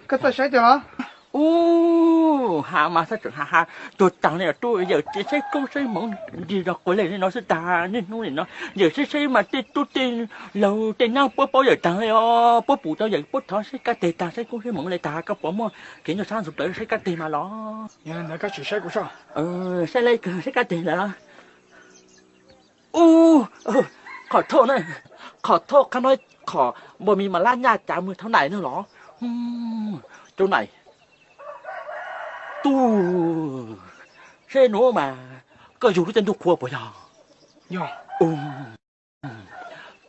Koj txawj saib tiag los? Ub, ha mas txhob tseem ha ha, tuag taag li tub, yawm tsis saib koob saib moov, ntsis zog quas li no xwb tag. Niaj hnub li no yawm saib saib mas tej tub tej laug tej nab puab paub yawm taag li os, puab pum rau yawm puab thov saib kab teg tag, saib koob saib moov li tag. Koj puas muaj kev nyuaj sab ntxhuv plawv saib kab teg mas los? Yog li ntawd koj tsis saib kuv soj. Saib li kawg, saib kab teg ntawd los? Ub, qhov thoj na, qhov thoj qab no, qhov npua mi mas lab nyaj cav mus thaum nais no los? Rau nais. Tub, saib nuav mas koj yug lub caij ntuj qhua puas yog?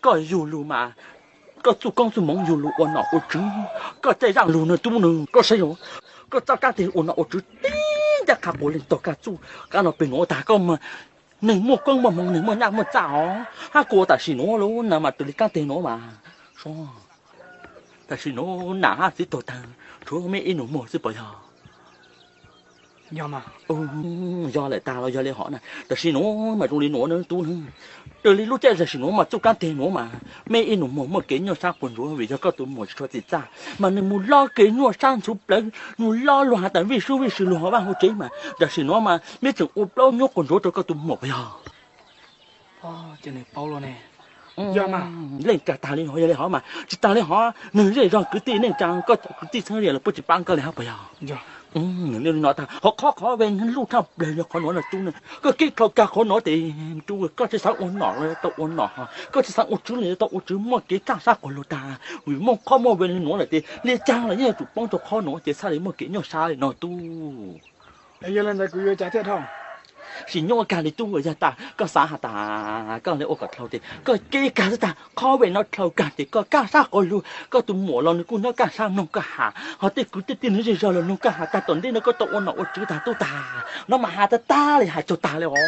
Koj yug lug mas koj txuj koob txuj moov yug lug ua nom ua tswv, koj caij zaaj lug no tub no, koj saib os, koj txoj kab teg ua nom ua tswv tib ncaj qha quas leej tog kag txuj kab no peg nuav tag. Koj neeg muaj koob muaj moov, neeg muaj nyaj muaj txaj os, hab kuv ua tam sim nuav lub na mas raws li kab teg nuav mas, tam sim nuav nam hab txiv tuag tag, tshuav mej ib nus muag xwb puas yog? Yog lawm tag los yog li hov na, tam sim nuav mas zoo li nuav na tub na. Raws li lub caij tam sim nuav mas txuj kab teg nuav mas mej ib nus muag muaj kev nyuaj sab quas ntsuav vim yog koj tus muam tsis tshua txim txaj mas nws mus lob kev nyuaj sab ntxhuv plawv, nws lob luag has tas vij sub vij sw luag hauv vaj hauv tsev mas tam sim nuav mas mej tseem ua plaub nyuab quas ntsuav rau koj tus muam puas yog? Yog mas, leej kag tag li hov, yog li hov mas tsis tag li hov, neeg zej zog kwv tij neej tsaa koj cov kwv tij txheeb riam los puab tsis paab koj li hab puas yog? Li no tag, hov qhov qhov ve luj tshaj plawg yog qhov nuav no tub na. Koj kib dlhau kag qhov nuav tes tub, koj tsis xaav ua nom los tau ua nom, koj tsis xaav ua tswv los tau ua tswv, muaj kev txaj sab quas lug tag. Vim muaj qhov muaj ve li nuav lawm tes li caag los yeej yuav tsum poob rau qhov nuav ces txhaj li muaj kev nyuaj sab li no tub. Yog li ntawd kuv yuav cas thiaj dhau? Sim nyuaj kag li tub, yog tas koj xav has tas koj li ua kom dlhau tes koj kib kag xwb tag, qhov ve no dlhau kag ces koj kaj sab quas lug, koj tus muam los nws kuj nyob kaj sab mloog koj has, hos tej kwv tej tij neeg zej zog los mloog koj has tag, tom ntej no koj tau ua nom ua tswv tag tub tag. No mas has tag tag li, has tsaug tag li os.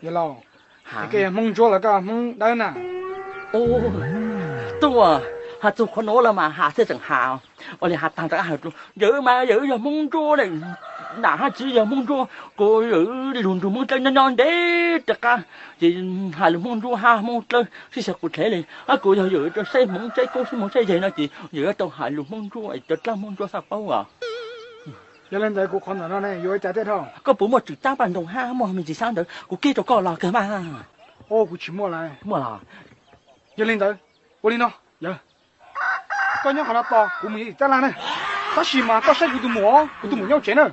Yog laus, koj yog Hmoob Ntsuab los koj Hmoob Dawb na? Tub, has txug qhov nuav los mas has thiaj tseem has. Ua li has tag rov qab has, yawm mas yawm yog Hmoob Ntsuab, nam hab txiv yog Hmoob Ntsuab, kuv yawm lug nrug Hmoob Dlawb nyob nyob ntev rov qab ces has lug Hmoob Ntsuab hab Hmoob Dlawb sib xyaw quas dlhev li. Hab kuv yog yawm rau saib hmoov saib koob saib moov saib yawg no ces yawm yuav tau has lug Hmoob Ntsuab, cov dlaab Hmoob Ntsuab xaj paub os. Yog li ntawd kuv qhov ntawm no ne yuav ua cas thiaj dhau? Koj puas muaj tswm taab npaj nroog hab muaj me ntsis xaab ntawv kuv kib rau koj los kawg mas. Kuv tsis muaj lawm. Muaj los? Yog li ntawd, ua li no, yawg, koj nyob qhov no tos kuv mus yawg tim tab laj na. Tab sis mas koj saib kuv tus muam, kuv tus muam nyob tsev na.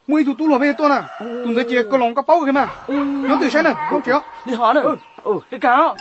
Muaj ib tug tub luag pheej tuaj na, tus ntawd ces koj los koj paub kawg mas. Nyob twj saib na, nyob tsev os. Li hov na. Kag os.